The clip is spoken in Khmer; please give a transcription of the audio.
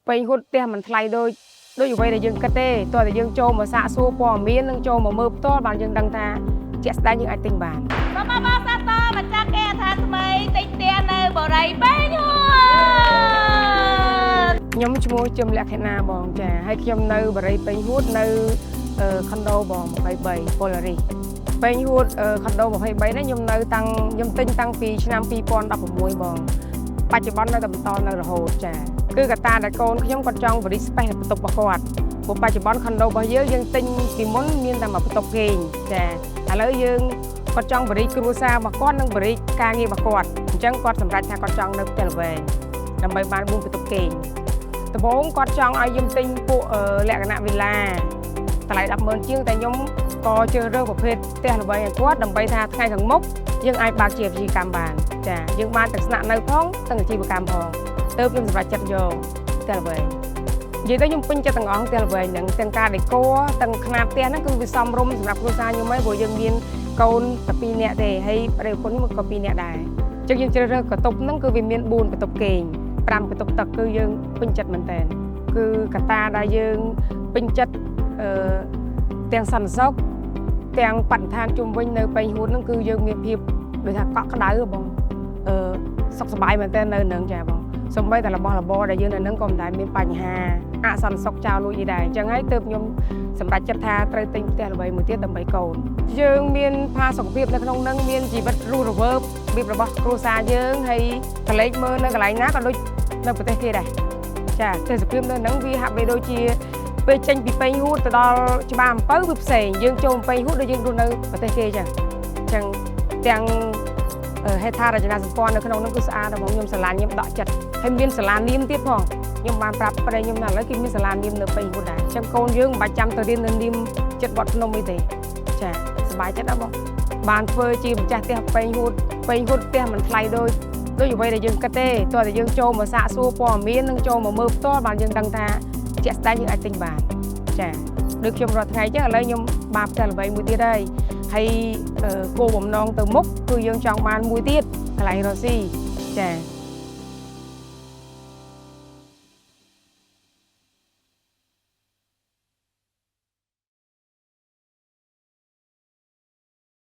ពេងហួតផ្ទះមិនថ្លៃដូចអ្វីដែលយើងគិតទេតោះតែយើងចូលមកសាកសួរព័ត៌មាននិងចូលមកមើលផ្ទាល់បានយើងដឹងថាជាក់ស្ដែងយើងអាចទិញបាន។ បងបងបងសាតម្ចាស់គេថាថ្មីទិញផ្ទះនៅបូរីពេញហួត។ ខ្ញុំឈ្មោះជឹមលក្ខិណាបងចាហើយខ្ញុំនៅបរិយពេញហួតនៅខុនដូបង23 Polaris ពេញហួតខុនដូ23នេះខ្ញុំនៅតាំងខ្ញុំទិញតាំងពីឆ្នាំ2016បងបច្ចុប្បន្ននៅតែបន្តនៅរហូតចាគឺកត្តាដែលកូនខ្ញុំគាត់ចង់បរិ space បន្ទប់របស់គាត់ព្រោះបច្ចុប្បន្នខុនដូរបស់យើងយើងទិញពីមុនមានតែមួយបន្ទប់គេងចាឥឡូវយើងគាត់ចង់បរិគ្រួសាររបស់គាត់និងបរិការងាររបស់គាត់អញ្ចឹងគាត់សម្រេចថាគាត់ចង់នៅផ្ទះល្វែងដើម្បីបាន4បន្ទប់គេងដំបូងគាត់ចង់ឲ្យខ្ញុំទិញពួកលក្ខណៈវិឡាតម្លៃ100000ជាងតែខ្ញុំក៏ជ្រើសរើសប្រភេទផ្ទះល្វែងឲ្យគាត់ដើម្បីថាថ្ងៃខាងមុខយើងអាចបើកជាអាជីវកម្មបានចាយើងបានទាំងស្នាក់នៅផងទាំងអាជីវកម្មផងទើបខ្ញុំសម្រេចចិត្តយកផ្ទះល្វែងនិយាយទៅខ្ញុំពេញចិត្តទាំងអស់ផ្ទះល្វែងហ្នឹងទាំងការដេកទាំងខ្នាតផ្ទះហ្នឹងគឺវាសមរម្យសម្រាប់គ្រួសារខ្ញុំហើយព្រោះយើងមានកូនតែ2នាក់ទេហើយប្តីប្រពន្ធខ្ញុំក៏2នាក់ដែរអញ្ចឹងយើងជ្រើសរើសបន្ទប់ហ្នឹងគឺវាមាន4បន្ទប់គេង5បន្ទប់ទឹកគឺយើងពេញចិត្តមែនតើគឺកត្តាដែលយើងពេញចិត្តអឺទាំងសន្តិសុខទាំងបរិស្ថានជុំវិញនៅពេញហួតហ្នឹងគឺយើងមានភាពដូចថាកក់ក្ដៅហ៎បងអឺសុខសប្បាយមែនតើនៅនឹងចាបងសំបីតែរបស់របរដែលយើងនៅនឹងក៏មិនដែលមានបញ្ហាអសន្តិសុខចោលលួចអីដែរអញ្ចឹងហើយទើបខ្ញុំសម្រេចចិត្តថាត្រូវទិញផ្ទះល្វែងមួយទៀតដើម្បីកូនយើងមានផាសុខភាពនៅក្នុងនឹងមានជីវិតរស់រវើបរបៀបរបស់គ្រួសារយើងហើយកលេចមើលនៅកន្លែងណាក៏ដូចនៅប្រទេសគេដែរចាទេសភាពនៅនឹងវាហាក់បីដូចជាពេលចេញពីពេញហួតទៅដល់ច្បារអំពៅវាផ្សេងយើងចូលពេញហួតដូចយើងរស់នៅប្រទេសគេអញ្ចឹងអញ្ចឹងទាំងហេដ្ឋារចនាសម្ព័ន្ធនៅក្នុងនោះគឺស្អាតរបស់ខ្ញុំស្រឡាញ់ខ្ញុំដកចិត្តហើយមានសាលានាមទៀតផងខ្ញុំបានប្រាប់ប្តីខ្ញុំថាឥឡូវគេមានសាលានាមនៅពេញហួតដែរអញ្ចឹងកូនយើងមិនបាច់ចាំទៅរៀននៅនាមចិត្តវត្តភ្នំអីទេចាសប្បាយចិត្តណាស់បងបានធ្វើជាម្ចាស់ផ្ទះពេញហួតពេញហួតផ្ទះមិនថ្លៃដូចអ្វីដែលយើងគិតទេតោះតែយើងចូលមកសាកសួរព័ត៌មាននិងចូលមកមើលផ្ទាល់បានយើងដឹងថាជាក់ស្ដែងយើងអាចទិញបានចាដូចខ្ញុំរាល់ថ្ងៃចឹងឥឡូវខ្ញុំបានផ្ទះល្វែងមួយទៀតហើយហើយគោលបំណងទៅមុខគឺយើងចង់បានមួយទៀតកន្លែងរកស៊ីចា។